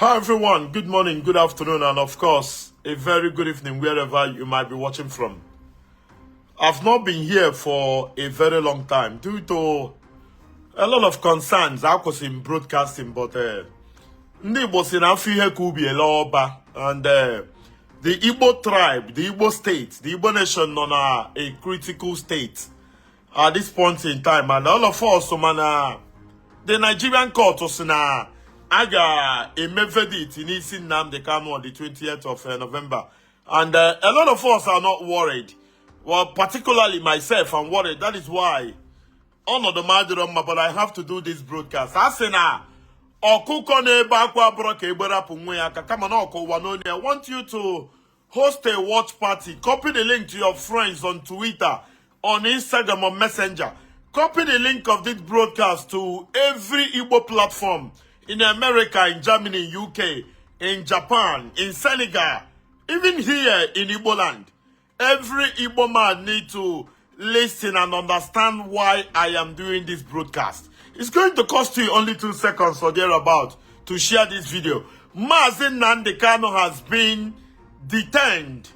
Hi everyone, good morning, good afternoon, and of course, a very good evening wherever you might be watching from. I've not been here for a very long time due to a lot of concerns. I was in broadcasting, but ndị Igbo si na afọ ihe ka ubi ele ọba, and the Igbo tribe, the Igbo state, the Igbo nation nọ na a critical state at this point in time, and all of us mana the Nigerian court sị na a ga-eme verdict n'isi Nnamdi Kanu on the 20th of November, and a lot of us are not worried. Well, particularly myself, I'm worried. That is why ọnọdụ m adịrọ mma, but I have to do this broadcast. A sị na ọkụkọ na-ebe akwa abụrụ ka egberapụ nwa ya aka kama na ọkụ ụwa n'onu. I want you to host a watch party. Copy the link to your friends on Twitter, on Instagram, on Messenger. Copy the link of this broadcast to every Igbo platform in America, in Germany, in UK, in Japan, in Senegal, even here in Igbo land. Every Igbo man need to listen and understand why I am doing this broadcast. It's going to cost you only 2 seconds or thereabout to share this video. Mazi Nnamdi Kanu has been detained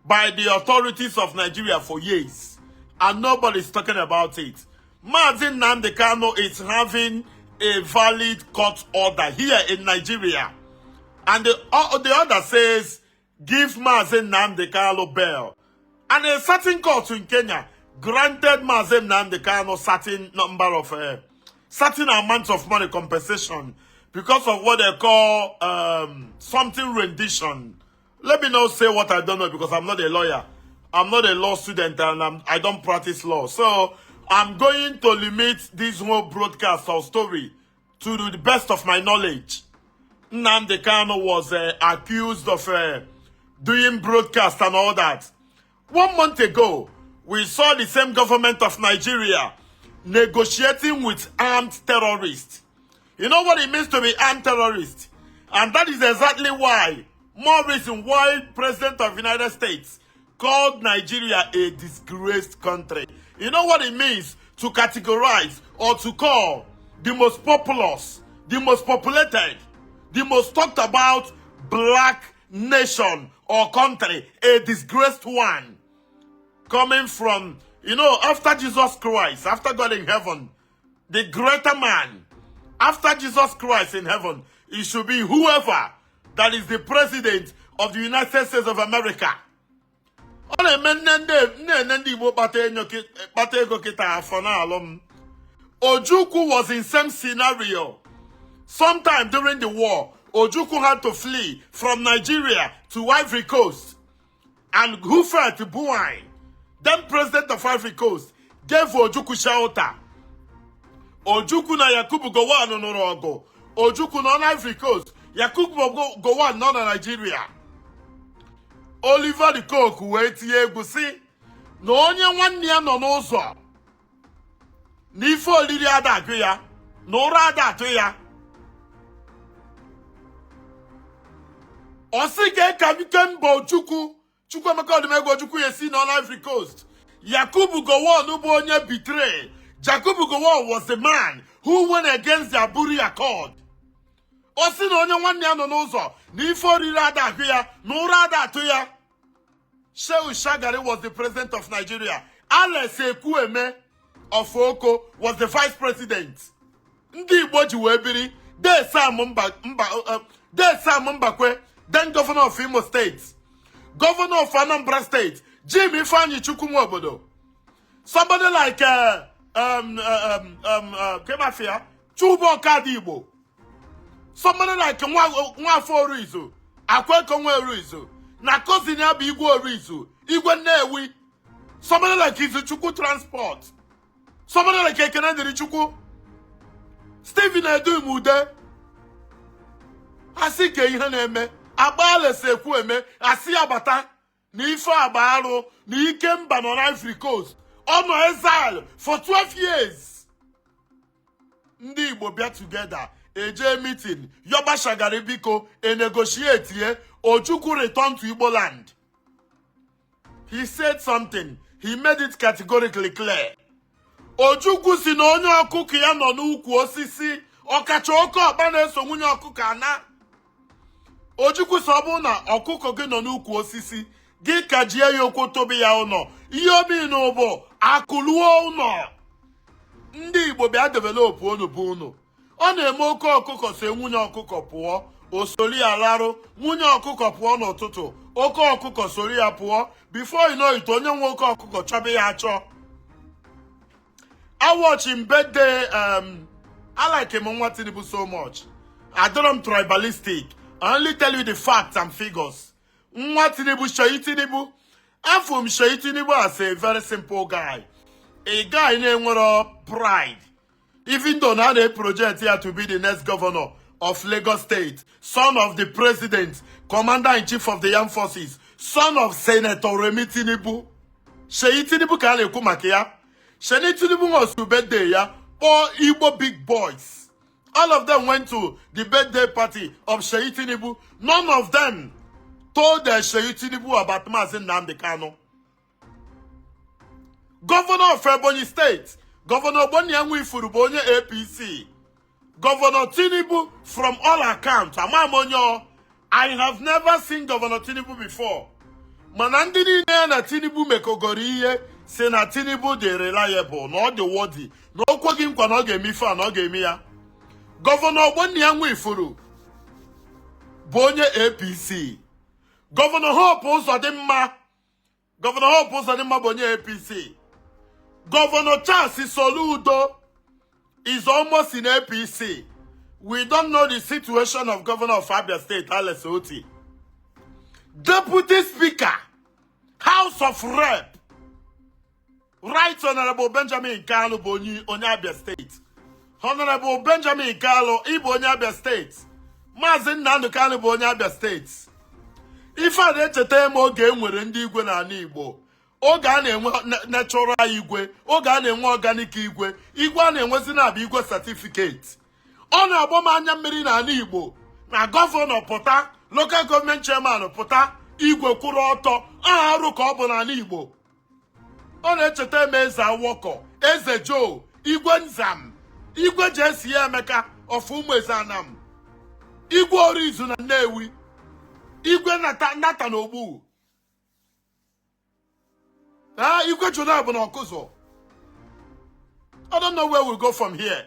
by the authorities of Nigeria for years, and nobody's talking about it. Mazi Nnamdi Kanu is having a valid court order here in Nigeria. And the order says, give Mazi Nnamdi Kanu bail. And a certain court in Kenya granted Mazi Nnamdi Kanu certain amount of money compensation because of what they call something rendition. Let me not say what I don't know because I'm not a lawyer. I'm not a law student and I don't practice law. So I'm going to limit this whole broadcast or story to the best of my knowledge. Nnamdi Kanu was accused of doing broadcast and all that. One month ago, we saw the same government of Nigeria negotiating with armed terrorists. You know what it means to be armed terrorist? And that is exactly why, more reason why President of the United States called Nigeria a disgraced country. You know what it means to categorize or to call the most populous, the most populated, the most talked about black nation or country a disgraced one? Coming from, after Jesus Christ, after God in heaven, the greater man, after Jesus Christ in heaven, it should be whoever that is the president of the United States of America. Ọ na-eme nne ndị nne ndị Igbo kpata ego kịta afọ na-alụ m. Ojukwu was in same scenario. Sometime during the war, Ojukwu had to flee from Nigeria to Ivory Coast. And Houphouët Boigny, then president of Ivory Coast, gave Ojukwu shelter. Ojukwu na Yakubu Gowon nụrụ ọgụ. Ojukwu nọ na Ivory Coast, Yakubu Gowon nọ na Nigeria. Oliver De Coque wee tinye egwu sị na onye nwanne ya nọ n'ụzọ na ife oriri ada agụ ya na ụra ada atụ ya. Ọ sị ka ka ike mba Ojukwu Chukwuemeka Odumegwu Ojukwu ya esi nọ na Ivory Coast. Yakubu Gowon bụ onye betray. Yakubu Gowon was the man who went against the Aburi Accord. Ọ sị na onye nwanne ya nọ n'ụzọ na ife oriri ada agụ ya na ụra ada atụ ya. Shehu Shagari was the president of Nigeria. Alex Ekwueme of Oko was the vice president. Ndị Igbo ji wee biri. Dee Sam Mba Mba Dee Sam Mbakwe, then governor of Imo State. Governor of Anambra State, Jim Ifeanyi Chukwu Nwobodo. Somebody like Kemafia, Chuba Okadigbo. Somebody like Nwafọ Orizu, Akweko Nwa Orizu, na cousin ya bụ Igwe Orizu, Igwe Nnewi. Somebody like Izuchukwu Transport. Somebody like Ekene Dirichukwu. Stephen Edumude. Asị ka ihe na-eme. Agba Alex Ekwueme, asị ya bata na ife agba arụ na ike mba nọ na Ivory Coast. Ọ nọ exile for 12 years. Ndị Igbo bịa together, eje meeting, yọba Shagari biko, e negotiate ye, Ojukwu return to Igbo land. He said something. He made it categorically clear. Ojukwu si na onye ọkụkọ ya nọ n'ukwu osisi ọkacha oke ọkpa na-eso nwunye ọkụkọ ana. Ojukwu sọ, ọ bụrụ na ọkụkọ gị nọ n'ukwu osisi gị, ka jie ya okwu tobi ya ụnọ. Ihe obi n'ụbụ akụluo ụnọ. Ndị Igbo, bịa develop unu bụ unu. Ọ na-eme oke ọkụkọ so nwunye ọkụkọ pụọ, o sori ya larụ. Nwunye ọkụkọ pụọ n'ụtụtụ, oke ọkụkọ sori ya pụọ. Before you know it, onye nwe oke ọkụkọ chọba ya achọ. I watch him birthday. I like him, nwa Tinubu, so much. Adọrọ m tribalistic. I only tell you the facts and figures. Nwa Tinubu, Seyi Tinubu, afọ m Seyi Tinubu as a very simple guy, a guy na-enwero pride, even though na na project ya to be the next governor of Lagos State, son of the president, commander-in-chief of the armed forces, son of Senator Remi Tinubu. Seyi Tinubu ka a na-ekwu maka ya. Seyi Tinubu nwosu birthday ya, kpọọ Igbo big boys. All of them went to the birthday party of Seyi Tinubu. None of them told Seyi Tinubu about Mazi Nnamdi Kanu. Governor of Ebonyi State, Governor Ogbonna Nwifuru, bụ onye APC. Governor Tinubu, from all accounts, ama m onye ọ. I have never seen Governor Tinubu before. Mana ndị niile ya na Tinubu mekọgoro ihe si na Tinubu dị reliable, na ọ dị worthy, na o kweghị nkwa na ọ ga-eme ife a, na ọ ga-eme ya. Governor Ogbonna Nwifuru bụ onye APC. Governor Hope Uzodimma, Governor Hope Uzodimma bụ onye APC. Governor Charles Soludo is almost in APC. We don't know the situation of Governor of Abia State, Alex Otti. Deputy Speaker, House of Rep, Right Honorable Benjamin Kalu, bụ onye Abia State. Honorable Benjamin Kalu, ịbụ onye Abia State. Maazị Nnamdi Kanu bụ onye Abia State. Ife a na-echeta m oge e nwere ndị igwe n'ala Igbo, oge a na-enwe natural igwe, oge a na-enwe organic igwe. Igwe a na-enwezi na-abụ igwe certificate. Ọ na-agba m anya mmiri n'ala Igbo na governor pụta, local government chairman pụta, igwe kwụrụ ọtọ. Aha arụ ka ọ bụ n'ala Igbo. Ọ na-echeta m Eze Awọkọ, Eze Joe, Igwe Nzam, Igwe Jesi Emeka of Ụmụeze Anam, Igwe Orizu na Nnewi, Igwe Nata Nata na Ogbu, ah, Igwe Jonah bụ na Ọkụzụ. I don't know where we go from here.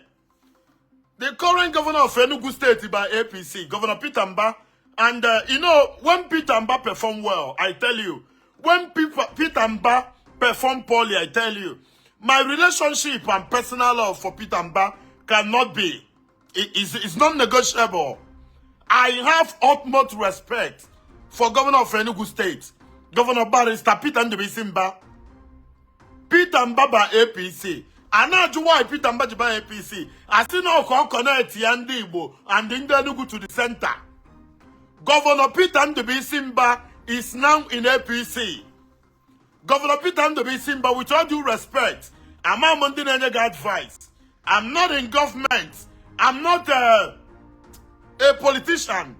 The current governor of Enugu State by APC, Governor Peter Mba, and when Peter Mba perform well, I tell you, when Peter Mba perform poorly, I tell you, my relationship and personal love for Peter Mba cannot be, it is non negotiable. I have utmost respect for Governor of Enugu State, Governor Barrister Peter Ndubuisi Mba. Peter Mba ba APC. A na-ajụ why Peter Mba ji ba APC. Asị na ọka ọ connect ya ndị Igbo and ndị Enugu to the center. Governor Peter Ndubuisi Mba is now in APC. Governor Peter Ndubuisi Mba, with all due respect, ama m ndị na-enye gị advice. I'm not in government. I'm not a politician.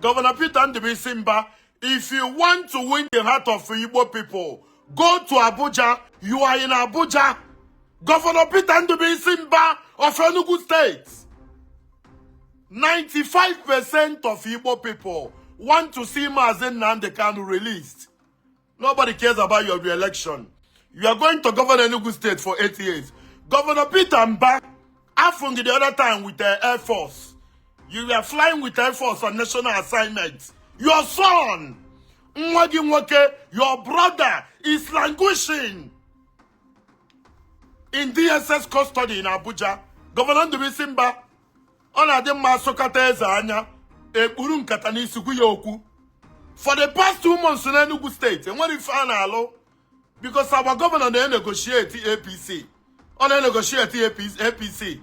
Governor Peter Ndubuisi Mba, if you want to win the heart of Igbo people, go to Abuja. You are in Abuja. Governor Peter Ndubuisi Mba of Enugu State. 95% of Igbo people want to see Mazi Nnamdi Kanu released. Nobody cares about your re-election. You are going to govern Enugu State for 8 years. Governor Peter Mba, Afungi the other time with the Air Force. You were flying with Air Force on national assignment. Your son, nwa gị nwoke, your brother, is languishing in DSS custody in Abuja. Governor Ndubuisi Mba, ọ na-adị mma asụkata eze anya, ekpuru nkata n'isi gwu ya okwu. For the past 2 months in Enugu State, enwere ife a na-alụ because our governor na-negotiate APC. Ọ na-negotiate APC.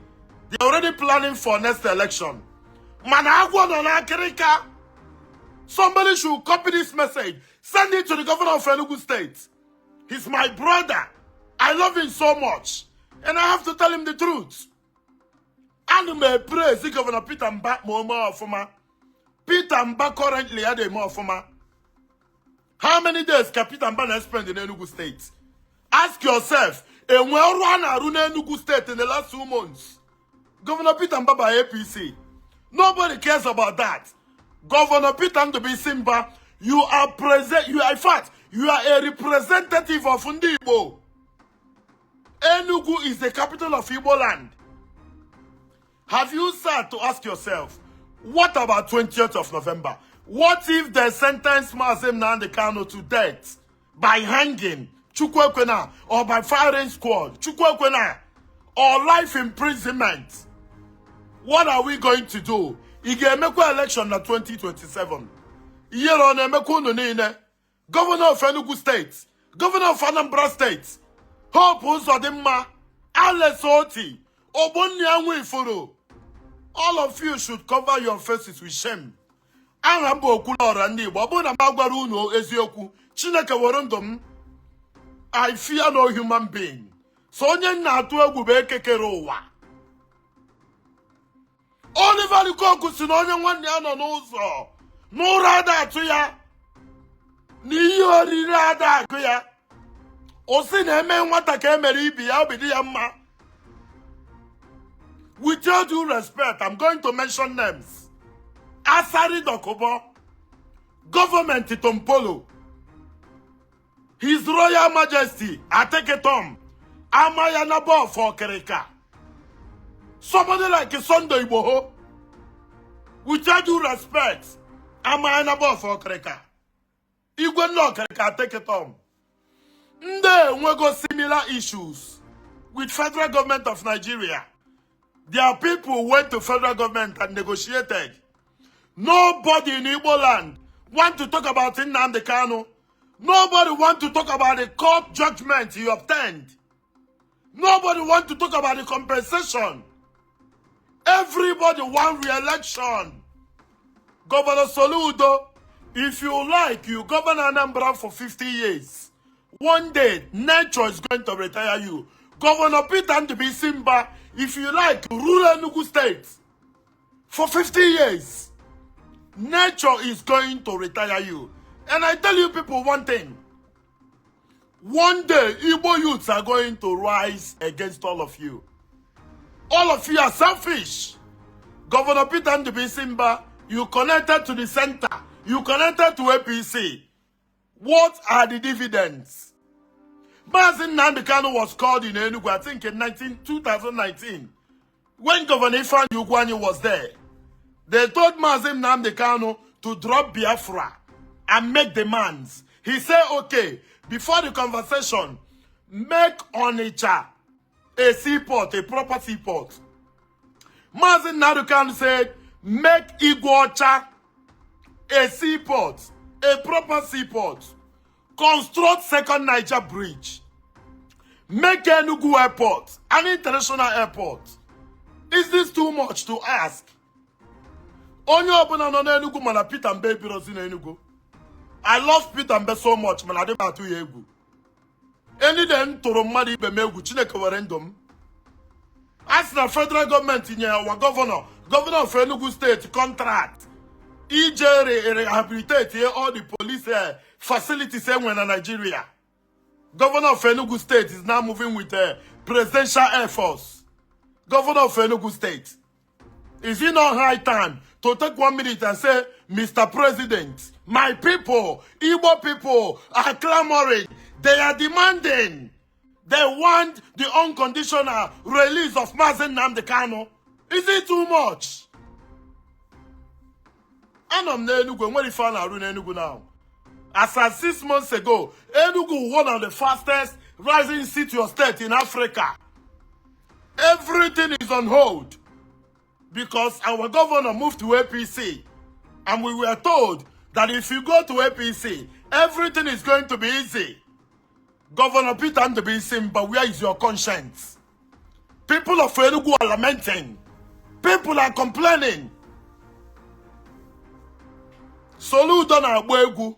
They are already planning for next election. Mana agwọ nọ n'akịrịka. Somebody should copy this message. Send it to the governor of Enugu State. He's my brother. I love him so much. And I have to tell him the truth. Ana m praise Governor Peter Mba ma o mee ọfụma. Peter Mba currently had eme ọfụma. How many days ka Peter Mba na spend in Enugu State? Ask yourself, enwe ọrụ a na-arụ n'Enugu State in the last 2 months? Governor Peter Mba by APC. Nobody cares about that. Governor Peter Ndubuisi Mbah, you are present, you are, in fact, you are a representative of Ndị Igbo. Enugu is the capital of Igbo land. Have you sat to ask yourself, what about 20th of November? What if they sentence Mazi Nnamdi Kanu to death by hanging, Chukwu ekwena, or by firing squad, Chukwu ekwena, or life imprisonment? What are we going to do? Ị ga-emekwa election na 2027? Ihere ọ na-emekwa unu niile? Governor of Enugu State, Governor of Anambra State, Hope Uzodimma, Alex Otti, Ogbonnia Nwifuru, all of you should cover your faces with shame. Aha m bụ Okwuluọra Ndị Igbo. Ọ bụrụ na m agwara unu eziokwu, Chineke were ndụ m. I fear no human being. So onye m na-atụ egwu bụ ekekere ụwa. Oliver De Coque si na onye nwanne ya nọ n'ụzọ n'ụra ada atụ ya, na ihe oriri ada agụ ya. O si na eme nwata ka emere ibi ya, obi dị ya mma. With all due respect, I'm going to mention names. Asari Dokubo, Government Tompolo, His Royal Majesty Ateke Tom, Amayanabo of Okrika, somebody like Sunday Igboho. With all due respect, Amayanabo of Okrika, Igwe ndị Okrika Ateke Tom, ndị enwego similar issues with federal government of Nigeria. Their people went to federal government and negotiated. Nobody in Igbo land want to talk about Nnamdi Kanu. Nobody want to talk about the court judgment he obtained. Nobody want to talk about the compensation. Everybody want re-election. Governor Soludo, if you like, you govern Anambra for 50 years. One day, nature is going to retire you. Governor Peter Ndubuisi Mbah, if you like, rule Enugu State for 50 years. Nature is going to retire you. And I tell you people one thing. One day, Igbo youths are going to rise against all of you. All of you are selfish. Governor Peter Ndubuisi Mbah, you connected to the center. You connected to APC. What are the dividends? Mazi Nnamdi Kanu was called in Enugu, I think in 2019, when Governor Ifeanyi Ugwuanyi was there. They told Mazi Nnamdi Kanu to drop Biafra and make demands. He said, "Okay, before the conversation, make Onitsha a seaport, a proper seaport." Mazi Nnamdi Kanu said, "Make Igweocha a seaport, a proper seaport. Construct Second Niger Bridge. Make Enugu Airport an international airport." Is this too much to ask? Onye ọbụla nọ n'Enugu mana Peter Mbe ebirozi n'Enugu. I love Peter Mbe so much, mana adị m atụ ya egwu. Any day m tụrụ mmadụ ibe m egwu, Chineke were ndụ m. A sị na federal gọọmenti nyere our governor, governor of Enugu State, contract ije rehabilitate all the police facilities enwere na Nigeria. Governor of Enugu State is now moving with a presidential air force. Governor of Enugu State, is it not high time to take one minute and say, "Mr. President, my people, Igbo people, are clamoring. They are demanding. They want the unconditional release of Mazi Nnamdi Kanu"? Is it too much? Anọ m n'Enugu, enwere ife a na-arụ n'Enugu now. As at 6 months ago, Enugu, one of the fastest rising city or state in Africa. Everything is on hold because our governor moved to APC. And we were told that if you go to APC, everything is going to be easy. Governor Peter Ndubuisi, but where is your conscience? People of Enugu are lamenting. People are complaining. Soludo na-agba egwu,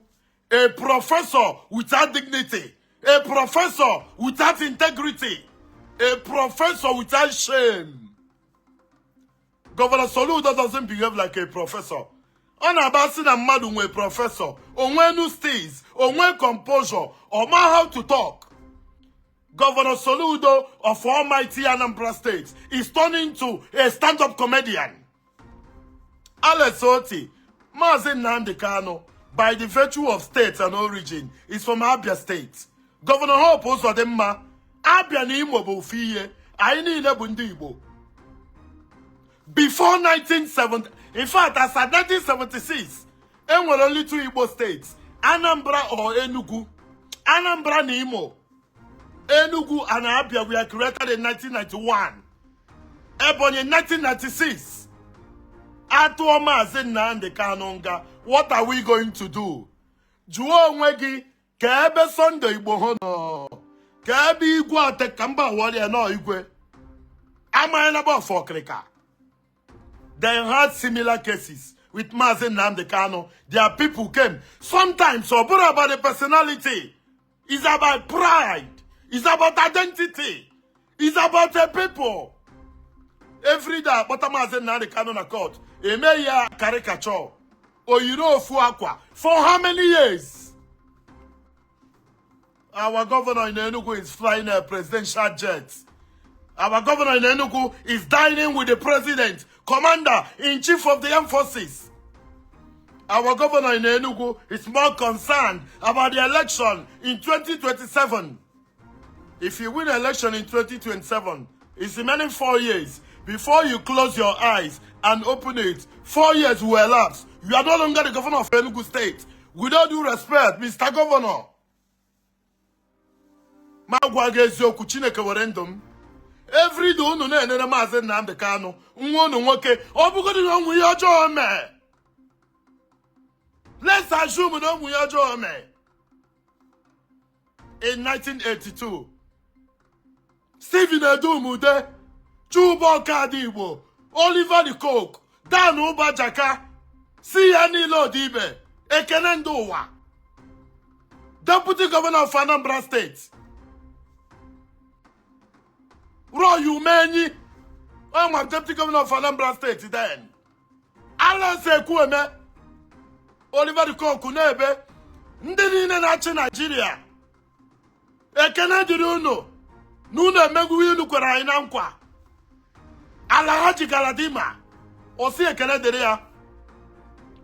a professor without dignity, a professor without integrity, a professor without shame. Governor Soludo doesn't behave like a professor. Ọ na-aba sị na mmadụ nwee professor, onwe nu steez, onwe composure, ọ ma how to talk. Governor Soludo of almighty Anambra State is turning to a stand-up comedian. Alex Otti, Maazị Nnamdi Kanu, by the virtue of state and origin, is from Abia State. Governor Hope Uzodimma, Abia na Imo bụ ofu ihe. Anyị niile bụ ndị Igbo. Before 1970, in fact, as at 1976, enwere only two Igbo states, Anambra or Enugu. Anambra na Imo. Enugu and Abia were created in 1991. Ebonyi in 1996. Atụọ Maazị Nnamdi Kanu nga, what are we going to do? Jụọ onwe gị ka ebe Sunday Igboho nọ, ka ebe Igwe ate ka mba wọrịa nọ igwe. Amaghị na ọfọ ọkịrịka. They had similar cases with Maazị Nnamdi Kanu. Their people came. Sometimes, ọ bụrụ about the personality. It's about pride. It's about identity. It's about the people. Every day, akpọta Maazị Nnamdi Kanu na court. Eme ya caricature. O yiri ofu akwa. For how many years? Our governor in Enugu is flying a presidential jet. Our governor in Enugu is dining with the president, commander in chief of the armed forces. Our governor in Enugu is more concerned about the election in 2027. If you win election in 2027, it's remaining 4 years. Before you close your eyes and open it, 4 years will elapse. You are no longer the governor of Enugu State. With all due respect, Mr. Governor. Ma gwa gị eziokwu, Chineke were ndụ m. Everyday unu na-enere Maazị Nnamdi Kanu, nwa unu nwoke, ọ bụgodị na onwe ihe ọjọọ mee. Let's assume na onwe ihe ọjọọ mee. In 1982, Stephen Edumude, Chuba Okadigbo, Oliver De Coque, Dan Ubajaka, si ya niile Odibe, Ekene ndị ụwa, Deputy Governor of Anambra State, Roy Umenyi, onwa Deputy Governor of Anambra State then, Alex Ekwueme, Oliver De Coque n'ebe, ndị niile na-achị Naijiria, ekene dịrị unu na unu emegbu ihe unu kwere anyị na nkwa. Alhaji Galadima osi, ekene dịrị ya.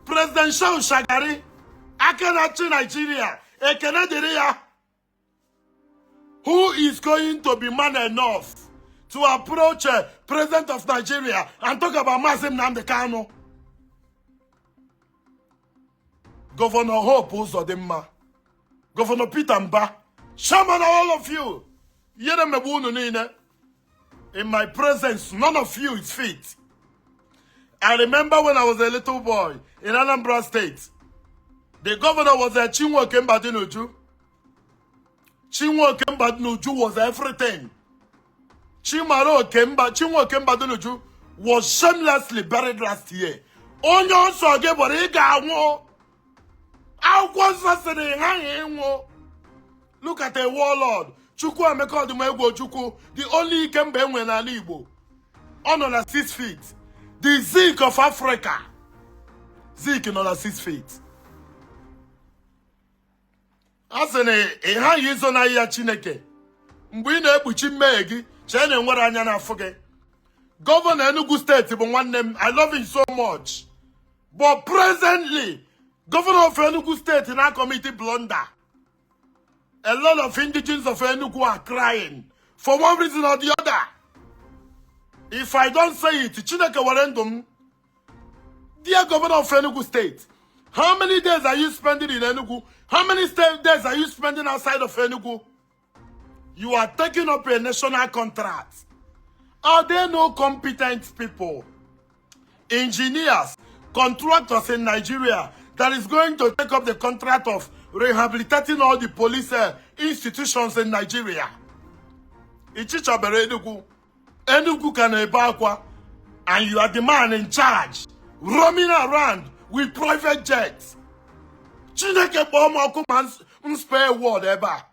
President Shehu Shagari, aka na-achị Naijiria, ekene dịrị ya. Who is going to be man enough to approach President of Nigeria and talk about Maazị Nnamdi Kanu? Governor Hope Uzodimma, Governor Peter Mba, chairman, all of you, ihere megbu unu niile. In my presence, none of you is fit. I remember when I was a little boy in Anambra State, the governor was a Chinwoke Mbadinuju. Chinwoke Mbadinuju was everything. Chinwoke Mbadinuju was shamelessly buried last year. Onye ọsọ gị gbara, ị ga-anwụ. Akwụkwọ nsọ sịrị ha ịnwụ. Look at a warlord, Chukwuemeka Odumegwu Ojukwu, the only Ikemba enwe n'ala Igbo. Ọ nọ na 6 feet. The Zik of Africa. Zik nọ na 6 feet. A sị na ị ghaghị izonarị ya Chineke. Mgbe ị na-ekpuchi mmehie gị, chee na enwere anya n'afọ gị. Governor Enugu State bụ nwanne m. I love him so much. But presently, Governor of Enugu State na commit blunder. A lot of indigenes of Enugu are crying for one reason or the other. If I don't say it, Chineke were ndụ m. Dear Governor of Enugu State, how many days are you spending in Enugu? How many days are you spending outside of Enugu? You are taking up a national contract. Are there no competent people, engineers, contractors in Nigeria that is going to take up the contract of rehabilitating all the police institutions in Nigeria? Ichichabere Enugu. Enugu ka na-ebe akwa, and you are the man in charge, roaming around with private jets. Chineke kpọọ m ọkụ ma m spare word ebe a.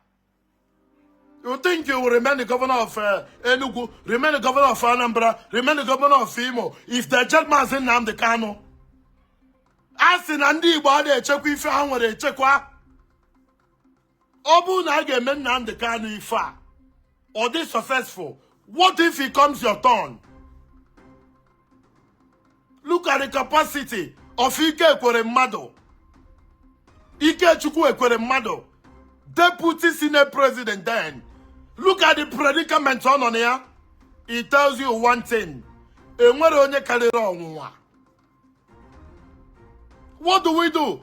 You think you will remain the governor of Enugu, remain the governor of Anambra, remain the governor of Imo if the jet Maazị Nnamdi Kanu? A sị na ndị Igbo a na-echekwa ife ha nwere echekwa. Ọ bụrụ na a ga-eme Nnamdi Kanu ife a, ọ dị successful, what if it comes your turn? Look at the capacity. of Ike Ekweremadu, Ikechukwu Ekweremadu, deputy senate president then. Look at the predicament ọ nọ na ya. It tells you one thing: enwere onye karịrị ọnwụnwa. What do we do?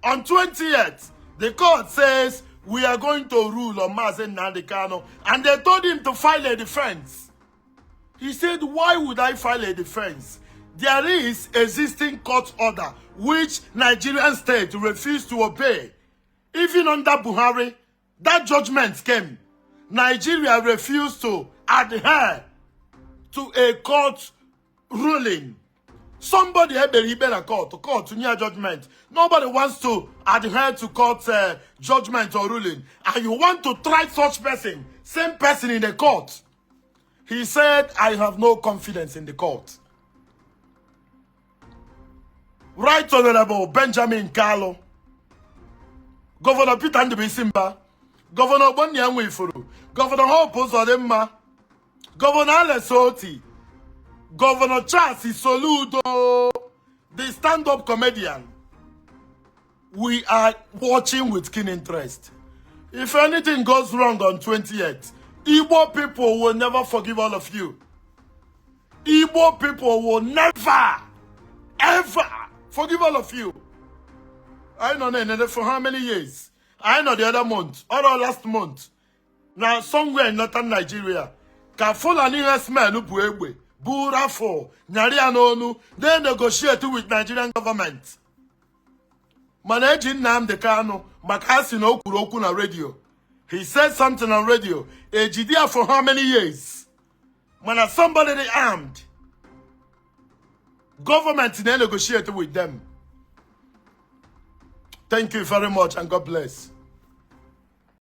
On 20th, the court says we are going to rule on Mazi Nnamdi Kanu, and they told him to file a defense. He said, "Why would I file a defense? There is existing court order which Nigerian state refused to obey." Even under Buhari, that judgment came. Nigeria refused to adhere to a court ruling. Somebody ekpere ikpe na court, court nye judgment. Nobody wants to adhere to court judgment or ruling. And you want to try such person, same person in the court. He said, "I have no confidence in the court." Right Honorable Benjamin Kalu, Governor Peter Ndubuisi Mbah, Governor Ogbonnia Nwifuru, Governor Hope Uzodimma, Governor Alex Otti, Governor Charles Soludo, the stand-up comedian. We are watching with keen interest. If anything goes wrong on 28th, Igbo people will never forgive all of you. Igbo people will never, ever forgive all of you. I know for how many years? I know the other month, or last month. Now, somewhere in northern Nigeria, ka Fulani herdsmen bu egbe, bu rifle, nyari ya n'onu, they negotiate with Nigerian government. Mana eji Nnamdi Kanu maka a sị na o kwuru okwu na radio. He said something on radio. Ejide ya for how many years? Mana somebody dey armed. Government na negotiate with them. Thank you very much and God bless.